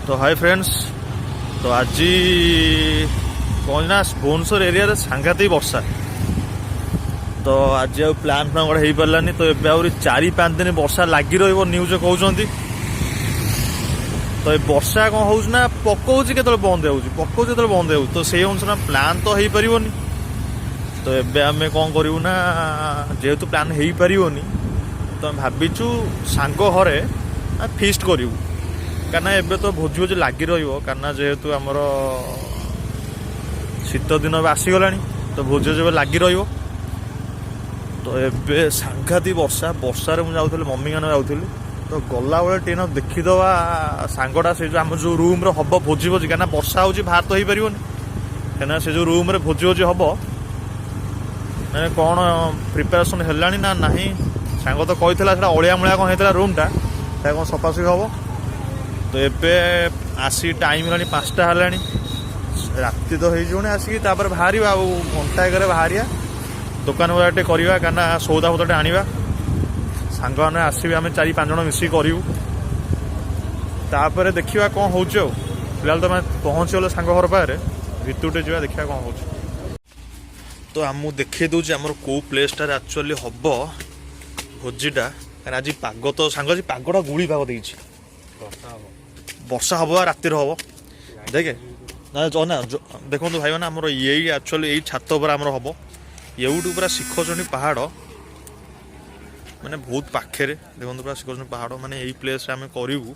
ତ high friends, ତ ଆଜି କ'ଣ ନା ଭୁବନେଶ୍ୱର ଏରିଆରେ ସାଂଘାତିକ ବର୍ଷା। ତ ଆଜି ଆଉ ପ୍ଲାନ୍ ଫ୍ଲାନ୍ ଗୋଟେ ହେଇପାରିଲାନି। ତ ଏବେ ଆହୁରି 4-5 ଦିନ ବର୍ଷା ଲାଗି ରହିବ, ନ୍ୟୁଜ୍ କହୁଛନ୍ତି। ତ ଏ ବର୍ଷା କ'ଣ ହଉଛି ନା ପକଉଛି, କେତେବେଳେ ବନ୍ଦ ହେଉଛି, ପକଉଛି, କେତେବେଳେ ବନ୍ଦ ହେଉଛି। ତ ସେଇ ଅନୁସାରେ ପ୍ଲାନ୍ ତ ହେଇପାରିବନି। ତ ଏବେ ଆମେ କ'ଣ କରିବୁ ନା, ଯେହେତୁ ପ୍ଲାନ୍ ହେଇପାରିବନି, ତ ଆମେ ଭାବିଛୁ ସାଙ୍ଗ ଘରେ ଫିଷ୍ଟ କରିବୁ। କାହିଁକିନା ଏବେ ତ ଭୋଜି ଭୋଜି ଲାଗି ରହିବ, କାହିଁକିନା ଯେହେତୁ ଆମର ଶୀତ ଦିନ ଏବେ ଆସିଗଲାଣି, ତ ଭୋଜି ଭୋଜି ଏବେ ଲାଗି ରହିବ। ତ ଏବେ ସାଂଘାତିକ ବର୍ଷା। ବର୍ଷାରେ ମୁଁ ଯାଉଥିଲି, ମମି ଗାନ ଯାଉଥିଲି। ତ ଗଲାବେଳେ ଟିକେ ଦେଖିଦେବା ସାଙ୍ଗଟା, ସେ ଯେଉଁ ଆମ ଯେଉଁ ରୁମ୍ରେ ହବ ଭୋଜି ଭୋଜି। କାହିଁକିନା ବର୍ଷା ହେଉଛି, ବାହାର ତ ହେଇପାରିବନି। କାହିଁକିନା ସେ ଯେଉଁ ରୁମ୍ରେ ଭୋଜି ଭୋଜି ହବ, ମାନେ କ'ଣ ପ୍ରିପାରେସନ୍ ହେଲାଣି ନା ନାହିଁ। ସାଙ୍ଗ ତ କହିଥିଲା ସେଟା ଅଳିଆ ମଳିଆ କ'ଣ ହେଇଥିଲା ରୁମ୍ଟା, ସେଟା କ'ଣ ସଫାସଫି ହବ। ତ ଏବେ ଆସି ଟାଇମ୍ ହେଲାଣି, 5ଟା ହେଲାଣି, ରାତି ତ ହେଇଯିବଣି ଆସିକି। ତାପରେ ବାହାରିବା, ଆଉ ଘଣ୍ଟାଏକରେ ବାହାରିବା, ଦୋକାନ ବଜାର ଟିକେ କରିବା, କାହିଁକିନା ସଉଦା ପତ୍ର ଟିକେ ଆଣିବା। ସାଙ୍ଗମାନେ ଆସିବେ, ଆମେ 4-5 ଜଣ ମିଶିକି କରିବୁ। ତାପରେ ଦେଖିବା କ'ଣ ହେଉଛି। ଆଉ ଫିଲହାଲ ତ ଆମେ ପହଞ୍ଚିଗଲେ ସାଙ୍ଗ ଘର ପାଖରେ, ଭିତରକୁ ଟିକେ ଯିବା, ଦେଖିବା କ'ଣ ହେଉଛି। ତ ଆମକୁ ଦେଖେଇ ଦେଉଛି ଆମର କେଉଁ ପ୍ଲେସ୍ଟାରେ ଆକ୍ଚୁଆଲି ହବ ଭୋଜିଟା। କାରଣ ଆଜି ପାଗ ତ ସାଙ୍ଗ, ଆଜି ପାଗଟା ଗୁଳି ପାଗ ଦେଇଛି। ବର୍ଷା ହବ ବା ରାତିରେ ହବ ଦେଖେ ନା ନା। ଦେଖନ୍ତୁ ଭାଇମାନେ, ଆମର ଏଇ ଆକ୍ଚୁଆଲି ଏଇ ଛାତ ଉପରେ ଆମର ହବ। ଏଇଠୁ ପୁରା ଶିଖରଚଣ୍ଡୀ ପାହାଡ଼ ମାନେ ବହୁତ ପାଖରେ। ଦେଖନ୍ତୁ, ପୁରା ଶିଖରଚଣ୍ଡୀ ପାହାଡ଼, ମାନେ ଏଇ ପ୍ଲେସ୍ରେ ଆମେ କରିବୁ।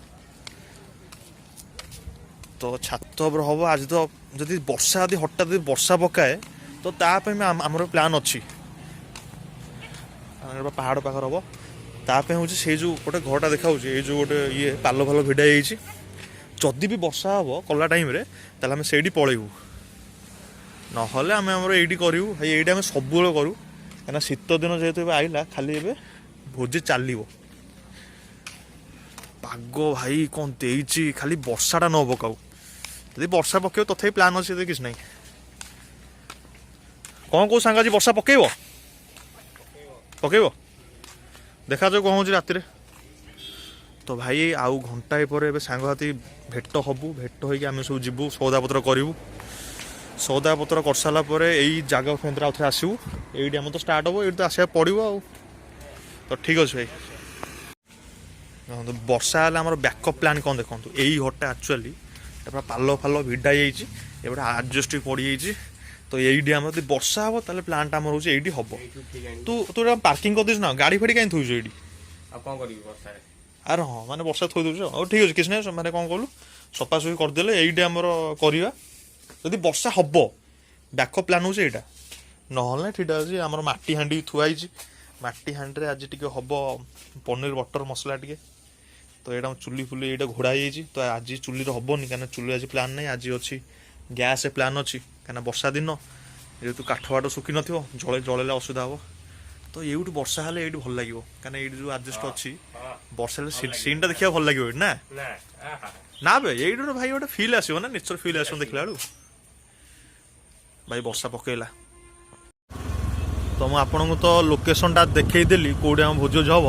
ତ ଛାତ ଉପରେ ହବ ଆଜି। ତ ଯଦି ବର୍ଷା, ଯଦି ହଠାତ୍ ଯଦି ବର୍ଷା ପକାଏ, ତ ତା ପାଇଁ ବି ଆମର ପ୍ଲାନ୍ ଅଛି। ଆମର ପାହାଡ଼ ପାଖରେ ହବ। ତା ପାଇଁ ହେଉଛି ସେଇ ଯେଉଁ ଗୋଟେ ଘରଟା ଦେଖାଉଛି, ଏଇ ଯେଉଁ ଗୋଟେ ଇଏ ପାଲ ଫାଲ ଭିଡ଼ା ହେଇଛି। ଯଦି ବି ବର୍ଷା ହବ କଲା ଟାଇମ୍ରେ, ତାହେଲେ ଆମେ ସେଇଠି ପଳେଇବୁ, ନହେଲେ ଆମେ ଆମର ଏଇଠି କରିବୁ। ଭାଇ, ଏଇଠି ଆମେ ସବୁବେଳେ କରୁ, କାହିଁକିନା ଶୀତ ଦିନ ଯେହେତୁ ଏବେ ଆଇଲା, ଖାଲି ଏବେ ଭୋଜି ଚାଲିବ। ପାଗ ଭାଇ କ'ଣ ଦେଇଛି, ଖାଲି ବର୍ଷାଟା ନ ପକାଉ। ଯଦି ବର୍ଷା ପକେଇବ, ତଥାପି ପ୍ଲାନ୍ ଅଛି, ସେଥିରେ କିଛି ନାହିଁ। କ'ଣ କହୁ ସାଙ୍ଗ, ଆଜି ବର୍ଷା ପକେଇବ? ପକେଇବ, ଦେଖାଯାଉ କ'ଣ ହେଉଛି ରାତିରେ। ତ ଭାଇ, ଆଉ ଘଣ୍ଟାଏ ପରେ ଏବେ ସାଙ୍ଗସାଥି ଭେଟ ହବୁ। ଭେଟ ହେଇକି ଆମେ ସବୁ ଯିବୁ, ସଉଦାପତ୍ର କରିବୁ। ସଉଦାପତ୍ର କରିସାରିଲା ପରେ ଏଇ ଜାଗା ଫେନ୍ତରେ ଆଉ ଥରେ ଆସିବୁ। ଏଇଠି ଆମର ତ ଷ୍ଟାର୍ଟ ହବ, ଏଇଠି ତ ଆସିବାକୁ ପଡ଼ିବ ଆଉ। ତ ଠିକ୍ ଅଛି ଭାଇ। ଦେଖନ୍ତୁ, ବର୍ଷା ହେଲେ ଆମର ବ୍ୟାକଅପ୍ ପ୍ଲାନ୍ କ'ଣ ଦେଖନ୍ତୁ। ଏଇ ଘରଟା ଆକ୍ଚୁଆଲି ପୁରା ପାଲ ଫାଲ ଭିଡ଼ା ହେଇଯାଇଛି, ଏପଟେ ଆଡଜଷ୍ଟ ପଡ଼ିଯାଇଛି। ତ ଏଇଠି ଆମର ଯଦି ବର୍ଷା ହବ, ତାହେଲେ ପ୍ଲାନ୍ଟା ଆମର ହେଉଛି ଏଇଠି ହବ। ତୁ ତୁ ପାର୍କିଂ କରିଦେଇଛୁ ନା? ଗାଡ଼ି ଫାଡ଼ି କାହିଁ ଥୋଇଛୁ ଏଇଠି? ଆଉ କ'ଣ କରିବି ବର୍ଷାରେ? ଆରେ ହଁ, ମାନେ ବର୍ଷା ଥୋଇ ଦେଉଛୁ। ହଉ, ଠିକ୍ ଅଛି, କିଛି ନାହିଁ। ମାନେ କ'ଣ କଲୁ, ସଫାସଫି କରିଦେଲେ ଏଇଠି ଆମର କରିବା। ଯଦି ବର୍ଷା ହବ, ବ୍ୟାକଅପ୍ ପ୍ଲାନ୍ ହେଉଛି ଏଇଟା, ନହେଲେ ଠିକ୍ ଅଛି। ଆମର ମାଟି ହାଣ୍ଡି ଥୁଆ ହେଇଛି। ମାଟି ହାଣ୍ଡିରେ ଆଜି ଟିକେ ହବ ପନିର ବଟର ମସଲା ଟିକେ। ତ ଏଇଟା ଆମ ଚୁଲି ଫୁଲି ଏଇଟା ଘୋଡ଼ା ହେଇଯାଇଛି। ତ ଆଜି ଚୁଲିରେ ହବନି, କାହିଁକିନା ଚୁଲି ଆଜି ପ୍ଲାନ୍ ନାହିଁ। ଆଜି ଅଛି ଗ୍ୟାସ୍ ପ୍ଲାନ୍ ଅଛି, କାହିଁକିନା ବର୍ଷା ଦିନ ଯେହେତୁ କାଠ ବାଠ ଶୁଖି ନଥିବ, ଜଳେ ଜଳେଇଲେ ଅସୁବିଧା ହବ। ତ ଏଇଠୁ ବର୍ଷା ହେଲେ ଏଇଠି ଭଲ ଲାଗିବ, କାହିଁକିନା ଏଇଠି ଯୋଉ ଆଡଜଷ୍ଟ ଅଛି, ବର୍ଷା ହେଲେ ସିନ୍ଟା ଦେଖିବାକୁ ଭଲ ଲାଗିବ ଏଇଠି ନା। ନା ଆହା। ନା ବେ, ଏଇଠି ଗୋଟେ ଭାଇ ଗୋଟେ ଫିଲ୍ ଆସିବ ନା, ନେଚର ଫିଲ୍ ଆସିବ ଦେଖିଲା ବେଳକୁ। ଭାଇ, ବର୍ଷା ପକେଇଲା। ତ ମୁଁ ଆପଣଙ୍କୁ ତ ଲୋକେସନଟା ଦେଖେଇଦେଲି, କୋଉଠି ଆମ ଭୋଜି ଭୋଜି ହବ।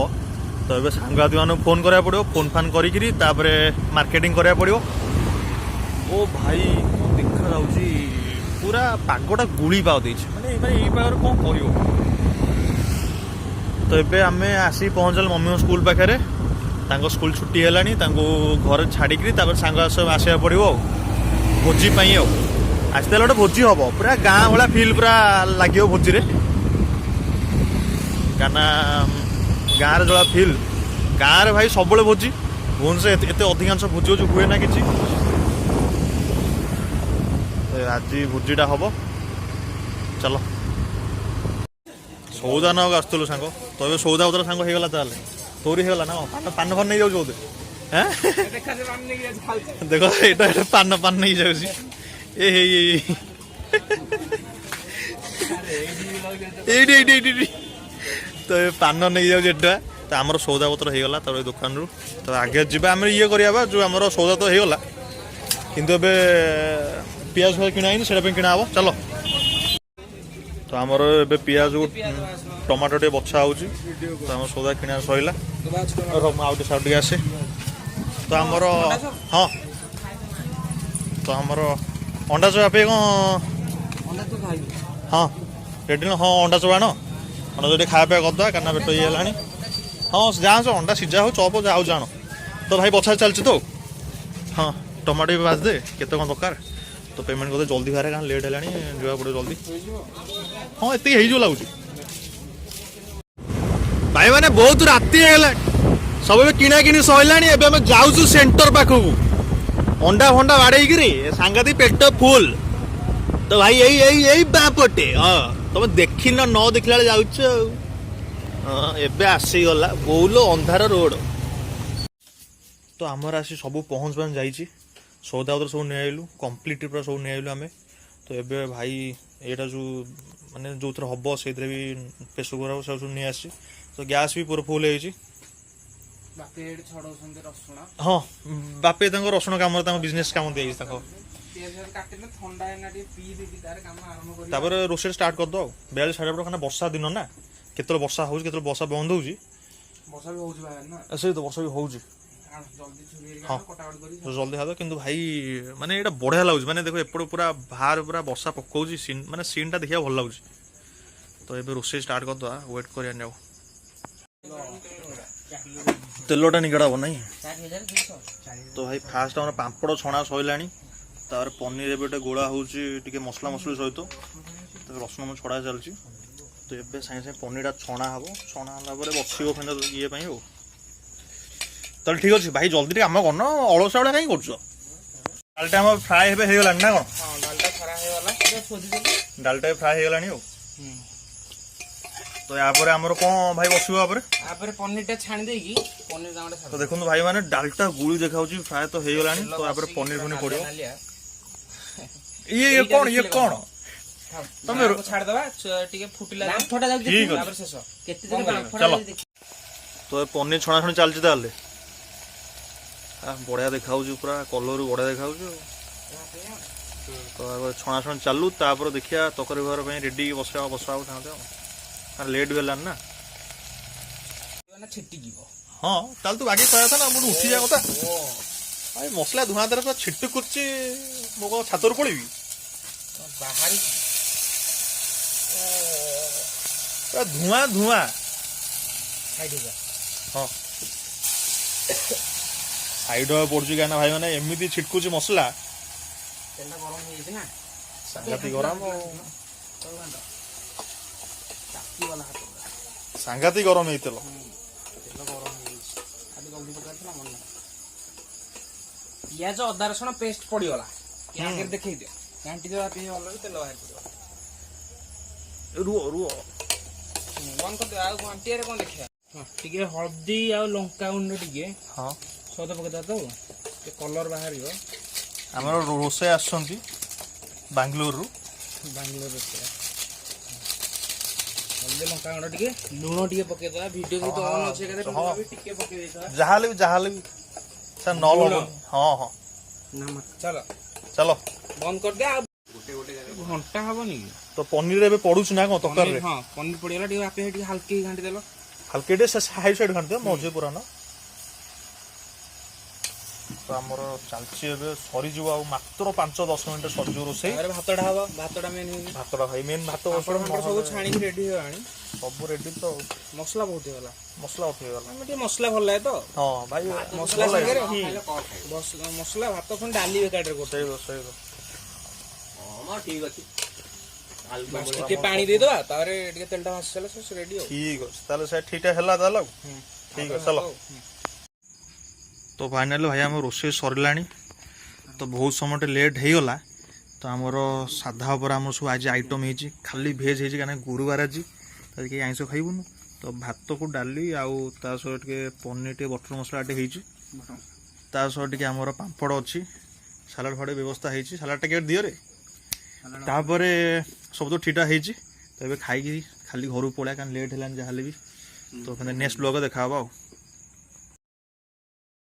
ତ ଏବେ ସାଙ୍ଗସାଥିମାନଙ୍କୁ ଫୋନ୍ କରିବାକୁ ପଡ଼ିବ। ଫୋନ୍ ଫାନ୍ କରିକିରି ତାପରେ ମାର୍କେଟିଂ କରିବାକୁ ପଡ଼ିବ। ଓ ଭାଇ, କଣ ଦେଖାଯାଉଛି! ପୁରା ପାଗଟା ଗୁଳି ପାଗ ଦେଇଛି। ମାନେ ମାନେ ଏଇ ପାଗରେ କ'ଣ କରିବ? ତ ଏବେ ଆମେ ଆସିକି ପହଞ୍ଚିଲୁ ମମିଙ୍କ ସ୍କୁଲ ପାଖରେ। ତାଙ୍କ ସ୍କୁଲ ଛୁଟି ହେଲାଣି, ତାଙ୍କୁ ଘରେ ଛାଡ଼ିକିରି ତାପରେ ସାଙ୍ଗ ଆସିବାକୁ ପଡ଼ିବ ଆଉ ଭୋଜି ପାଇଁ। ଆଉ ଆଜି ତାହେଲେ ଗୋଟେ ଭୋଜି ହବ, ପୁରା ଗାଁ ଭଳିଆ ଫିଲ୍ ପୁରା ଲାଗିବ ଭୋଜିରେ। କାହିଁକିନା ଗାଁରେ ଯୋଉ ଫିଲ୍, ଗାଁରେ ଭାଇ ସବୁବେଳେ ଭୋଜି। ଭୁବନେଶ୍ୱର ଏତେ ଏତେ ଅଧିକାଂଶ ଭୋଜି ଭୋଜି ହୁଏ ନା କିଛି। ତ ଆଜି ଭୋଜିଟା ହବ। ଚାଲ, ସଉଦା ନେବାକୁ ଆସୁଥିଲୁ ସାଙ୍ଗ। ତ ଏବେ ସଉଦା ପତ୍ର ସାଙ୍ଗ ହେଇଗଲା, ତାହେଲେ ତୋରି ହେଇଗଲା ନା କଣ? ପାନ ପାନ ଫାନ ନେଇଯାଉଛୁ ବୋଧେ? ଏଁ, ଦେଖ, ଏଇଟା ଏଇଟା ପାନ ପାନ ନେଇଯାଉଛି। ଏ ହେଇ ହେଇ, ଏଇଠି ଏଇଠି ଏଇଠି ଏଇଠି। ତ ଏ ପାନ ନେଇଯାଉଛି ଏଟା। ତ ଆମର ସଉଦା ପତ୍ର ହେଇଗଲା ତାପରେ ଦୋକାନରୁ। ତ ଆଗେ ଯିବା ଆମେ ଇଏ କରିବା ବା, ଯୋଉ ଆମର ସଉଦା ତ ହେଇଗଲା, କିନ୍ତୁ ଏବେ ପିଆଜ ଫିଆଜ କିଣା ହେଇନି, ସେଇଟା ପାଇଁ କିଣା ହବ। ଚାଲ। ତ ଆମର ଏବେ ପିଆଜ ଟମାଟୋ ଟିକେ ବଛା ହଉଛି। ତ ଆମର ସଉଦା କିଣା ସରିଲା। ରହ, ମୁଁ ଆଉ ଟିକେ ସାଇଡ୍ ଟିକେ ଆସେ। ତ ଆମର, ହଁ। ତ ଆମର ଅଣ୍ଡା ଚପ୍ ପାଇଁ କ'ଣ? ଅଣ୍ଡା ତୁ ଖାଇବି? ହଁ, ରେଡ଼ି ନା? ହଁ, ଅଣ୍ଡା ଚପ୍ ଆଣ। ଅଣ୍ଡା ଚପ୍ ଟିକେ ଖାଇବା ପିଇବା କରିଦେବା, କାରଣ ପେଟ ଇଏ ହେଲାଣି। ହଁ, ଯାହା ସେ ଅଣ୍ଡା ସିଝା ହଉ, ଚପ୍ ଯାଉ ଜାଣ। ତ ଭାଇ, ବଛା ଚାଲିଛି ତ। ହଁ, ଟମାଟୋ ବି ଭାଜି ଦେ। କେତେ କ'ଣ ଦରକାର? ତ ପେମେଣ୍ଟ କରିଦେ, ଜଲ୍ଦି ବାହାରେ, କାରଣ ଲେଟ୍ ହେଲାଣି, ଯିବାକୁ ପଡ଼ିବ ଜଲ୍ଦି। ହଁ, ଏତିକି ହେଇଯିବ ଲାଗୁଛି। ଭାଇ ମାନେ, ବହୁତ ରାତି ହେଇଗଲାଣି, ସବୁ ଏବେ କିଣା କିଣି ସରିଲାଣି। ଏବେ ଆମେ ଯାଉଛୁ ସେଣ୍ଟର ପାଖକୁ, ଅଣ୍ଡା ଫଣ୍ଡା ବାଡେଇକିରି ସାଙ୍ଗାତି ପେଟ ଫୁଲ। ତ ଭାଇ, ଏଇ ଏଇ ଏଇ ବାଁ ପଟେ। ହଁ, ତମେ ଦେଖିନ, ନ ଦେଖିଲା ବେଳେ ଯାଉଛ ଆଉ। ହଁ, ଏବେ ଆସିଗଲା ବୋଉଲ ଅନ୍ଧାର ରୋଡ। ତ ଆମର ଆସି ସବୁ ପହଞ୍ଚ ପହଞ୍ଚ ଯାଇଛି, ସଉଦାପତ୍ର ସବୁ ନେଇ ଆଇଲୁ, କମ୍ପ୍ଲିଟ୍ ପୁରା ସବୁ ନେଇ ଆଇଲୁ ଆମେ। ତ ଏବେ ଭାଇ, ଏଇଟା ଯେଉଁ ମାନେ ଯେଉଁଥିରେ ହବ, ସେଇଥିରେ ବି ପ୍ରେସର କୁକର ହବ, ସବୁ ନେଇ ଆସିଛି। ତ ଗ୍ୟାସ୍ ବି ପୁରା ଫୁଲ୍ ହେଇଯାଇଛି। ବାପି ଏଠି ଛଡଉଛନ୍ତି ରସୁଣ। ହଁ, ବାପେ ତାଙ୍କ ରସୁଣ କାମରେ, ତାଙ୍କ ବିଜନେସ୍ କାମ ଦିଆଯାଇଛି ତାଙ୍କ। ପିଆଜ ଫିଆଜ କାଟିଲେ, ଥଣ୍ଡା ଏନା ଟିକେ ପିଇ ଦେଇକି ତାର କାମ ଆରମ୍ଭ କରିବା। ତାପରେ ରୋଷେଇ ଷ୍ଟାର୍ଟ କରିଦବ ଆଉ 42.5। କାରଣ ବର୍ଷା ଦିନ ନା, କେତେବେଳେ ବର୍ଷା ହଉଛି, କେତେବେଳେ ବର୍ଷା ବନ୍ଦ ହଉଛି। ବର୍ଷା ବି ହଉଛି ବାହାରେ ନା। ସେଇ ତ, ବର୍ଷା ବି ହଉଛି। ଆଣ, ଜଲ୍ଦି ଛୁରୀ ହେରିକା ହଁ। ଆଣ, କଟାକଟି କରି। ତ ଜଲ୍ଦି ହବ। କିନ୍ତୁ ଭାଇ ମାନେ, ଏଇଟା ବଢିଆ ଲାଗୁଛି। ମାନେ ଦେଖ, ଏପଟେ ପୁରା ବାହାର ପୁରା ବର୍ଷା ପକଉଛି, ସିନ୍ ମାନେ ସିନ୍ଟା ଦେଖିବାକୁ ଭଲ ଲାଗୁଛି। ତ ଏବେ ରୋଷେଇ ଷ୍ଟାର୍ଟ କରିଦବା, ୱେଟ୍ କରିବାନି ଆଉ। ତେଲଟା ନିଗଡ଼ା ହବ ନାଇଁ? 4200। ତ ଭାଇ, ଫାଷ୍ଟ ଆମର ପାମ୍ପଡ଼ ଛଣା ସରିଲାଣି। ତାପରେ ପନିର ଏବେ ଗୋଟେ ଗୋଳା ହଉଛି ଟିକେ ମସଲା ମସଲି ସହିତ। ତାପରେ ରସୁଣ ମୁଁ ଛଡ଼ା ଚାଲିଛି। ତ ଏବେ ସାଙ୍ଗେ ସାଙ୍ଗେ ପନିରଟା ଛଣା ହବ। ଛଣା ହେଲା ପରେ ବସିବ ଫେର ଇଏ ପାଇଁ ଆଉ। ତାହେଲେ ଠିକ୍ ଅଛି ଭାଇ, ଜଲ୍ଦି ଟିକେ କାମ କରୁନ, ଅଳସୁଆ ଭଳିଆ କାହିଁ କରୁଛ? ଡାଲଟା ଆମର ଫ୍ରାଏ ଏବେ ହେଇଗଲାଣି ନା କ'ଣ? ହଁ, ଡାଲଟା ଖରା ହେଇଗଲା। ଡାଲଟା ବି ଫ୍ରାଏ ହେଇଗଲାଣି ଆଉ। ତ ୟାପରେ ଆମର କ'ଣ ଭାଇ ବସିବ ତାପରେ? ତାପରେ ପନିରଟା ଛାଣି ଦେଇକି ପନିର କାମଟା। ତ ଦେଖନ୍ତୁ ଭାଇ ମାନେ, ଡାଲଟା ଗୁଳି ଦେଖାଉଛି, ଫ୍ରାଏ ତ ହେଇଗଲାଣି। ତ ତାପରେ ପନିର ଫନିର ପଡିବ। ଇଏ ଇଏ କ'ଣ? ଇଏ କ'ଣ? ତମେ ଛାଡିଦବା, ଟିକେ ଫୁଟିଲା ବାମ୍ଫଟା ଯାଉଛି। ଠିକ୍ ଅଛି। ତାପରେ ଶେଷ। କେତେ କଣ ଦିନ କରିବା? ବାମ୍ଫଟା ଚାଲ। ଯାଉଛି ଦେଖ। ତ ଏ ପନିର ଛଣାଛଣି ଚାଲିଛି ତାହେଲେ। ବଢିଆ ଦେଖାଯାଉଛି, ପୁରା କଲର ବଢିଆ ଦେଖାଯାଉଛି ଆଉ। ତ ଏବେ ଛଣାଛଣି ଚାଲୁ, ତାପରେ ଦେଖିବା ତରକାରୀ ଘର ପାଇଁ ରେଡି ବସା ବସା ହବ ସାଙ୍ଗେ ଆଉ। ଲେଟ୍ ବି ହେଲାଣି ନା। ନା, ଛିଟିକିବ। ହଁ, ତାହେଲେ ତୁ ଆଗେ କହିବା କଥା ନା, ମୁଁ ଉଠିଯିବା କଥା। ଭାଇ, ମସଲା ଧୂଆଁ ଦ୍ୱାରା ପୁରା ଛିଟୁକୁଛି। ମୁଁ କଣ ଛାତରୁ ପଳେଇବି? ବାହାରି। ପୁରା ଧୂଆଁ ଧୂଆଁ। ସାଇଡ୍ ହେଇଯା। ହଁ, ସାଇଡ୍ ହବାକୁ ପଡୁଛି, କାହିଁକି ନା ଭାଇ ମାନେ, ଏମିତି ଛିଟକୁଛି ମସଲା। ତେଲଟା ଗରମ ହେଇଯାଇଛି ନା। ସାଂଘାତିକ ଗରମ ଆଉ। ତାତିଗଲା ହାତ ପୁରା। ସାଂଘାତିକ ଗରମ ହେଇଥିଲା। ତେଲ ଗରମ ହେଇଯାଇଛି। ଆଜି ଜଲ୍ଦି ପକାଇଥିଲା, ମନେ ନାହିଁ। ପିଆଜ ଅଦା ରସୁଣ ପେଷ୍ଟ ପଡିଗଲା, ଟିକେ ଆଗରେ ଦେଖେଇ ଦିଅ। ଘାଣ୍ଟି ଦେବା ପିଆଜ ଭଲରେ, ତେଲ ବାହାରି ପଡିବ। ରୁହ ରୁହ। ବନ୍ଦ କରିଦିଅ, ଆଉ ଘାଣ୍ଟିଆରେ କଣ ଦେଖିବା? ହଁ, ଟିକେ ହଳଦୀ ଆଉ ଲଙ୍କା ଗୁଣ୍ଡ ଟିକେ ସଉଦା ପକେଇଦବା ତ, ଟିକେ କଲର ବାହାରିବ। ଆମର ରୋଷେଇ ଆସୁଛନ୍ତି ବାଙ୍ଗାଲୋରରୁ। ବାଙ୍ଗାଲୋର ରୋଷେଇ। ହଳଦୀ, ଲଙ୍କା ଗୁଣ୍ଡ ଟିକେ, ଲୁଣ ଟିକେ ପକେଇଦବା। ଭିଡିଓ ଯେହେତୁ ଅନ୍ ଅଛି, ଏକାଥରେ ଲୁଣ ବି ଟିକେ ପକେଇ ଦେଇଥିବା। ଯାହାହେଲେ ବି, ଯାହାହେଲେ ବି ସାର୍ ନ ଲୁଣ। ହବନି। ହଁ ହଁ। ଚାଲ। ଚାଲ। ବନ୍ଦ କରିଦେ ଆଉ ଘଣ୍ଟା ହବନି କି? ତ ପନିର ଏବେ ପଡୁଛି ନା କଣ ତରକାରୀରେ? ହଁ, ପନିର ପଡିଗଲା। ଟିକେ ଆପେ ଟିକେ ହାଲକି ଘାଣ୍ଟି ଦେଲ। ହାଲକେ ଟିକେ ସେ ସାଇଡ୍ ସାଇଡ୍ ଘାଣ୍ଟି ଦିଅ, ମଝି ପୁରା ନା। ତ ଆମର ଚାଲିଛି, ଏବେ ସରିଯିବ, ଆଉ ମାତ୍ର 5-10 ମିନିଟ୍ ସରିଯିବ ରୋଷେଇ। ତାପରେ ଭାତଟା ହବ, ଭାତଟା ମେନ୍ ହେଇଛି। ଭାତଟା ଭାଇ ମେନ୍, ଭାତ ପାମ୍ପଡ଼ ଫାମ୍ପଡ଼ ସବୁ ଛାଣିକି ରେଡି ହେଇଗଲାଣି। ସବୁ ରେଡି ତ ଆଉ। ମସଲା ବହୁତ ହେଇଗଲା। ମସଲା ଉଠିଗଲା। ଆମେ ଟିକେ ମସଲା ଭଲ ଲାଗେ ତ। ହଁ ଭାଇ। ମସଲା ଭଲ ଲାଗେ। ସାଙ୍ଗରେ ମସଲା ଭାତ, ପୁଣି ଡାଲି ବେକାରରେ କରୁଛୁ। ସେଇ ତ, ସେଇ ତ। ହଁ, ଠିକ ଅଛି। ଟିକେ ପାଣି ଦେଇଦବା, ତାପରେ ଟିକେ ତେଲଟା ଭାସି ସାରିଲା ସେ ରେଡି ଆଉ। ଠିକ ଅଛି ତାହେଲେ, ସେ ଠିକଟା ହେଲା ତାହେଲେ ଆଉ। ଠିକ ଅଛି, ଚାଲ। ତ ଫାଇନାଲି ଭାଇ, ଆମ ରୋଷେଇ ସରିଲାଣି। ତ ବହୁତ ସମୟ ଟିକେ ଲେଟ୍ ହେଇଗଲା। ତ ଆମର ସାଧା ଉପରେ ଆମର ସବୁ ଆଜି ଆଇଟମ୍ ହେଇଛି, ଖାଲି ଭେଜ୍ ହେଇଛି, କାହିଁକିନା ଗୁରୁବାର ଆଜି, ତ କେହି ଆଇଁଷ ଖାଇବୁନୁ। ତ ଭାତକୁ ଡାଲି ଆଉ ତା ସହ ଟିକେ ପନିର, ଟିକେ ବଟର ମସଲା ଟିକେ ହେଇଛି। ତା ସହ ଟିକେ ଆମର ପାମ୍ପଡ଼ ଅଛି, ସାଲାଡ଼ ଫାଡ଼ ବ୍ୟବସ୍ଥା ହେଇଛି। ସାଲାଡ଼ଟା ଟିକେ ଦିଅରେ। ତାପରେ ସବୁ ତ ଠିକଠାକ ହେଇଛି। ତ ଏବେ ଖାଇକି ଖାଲି ଘରକୁ ପଳେଇବା, କାରଣ ଲେଟ୍ ହେଲାଣି ଯାହାହେଲେ ବି। ତ ନେକ୍ସଟ ବ୍ଲଗ ଦେଖା ହବ ଆଉ।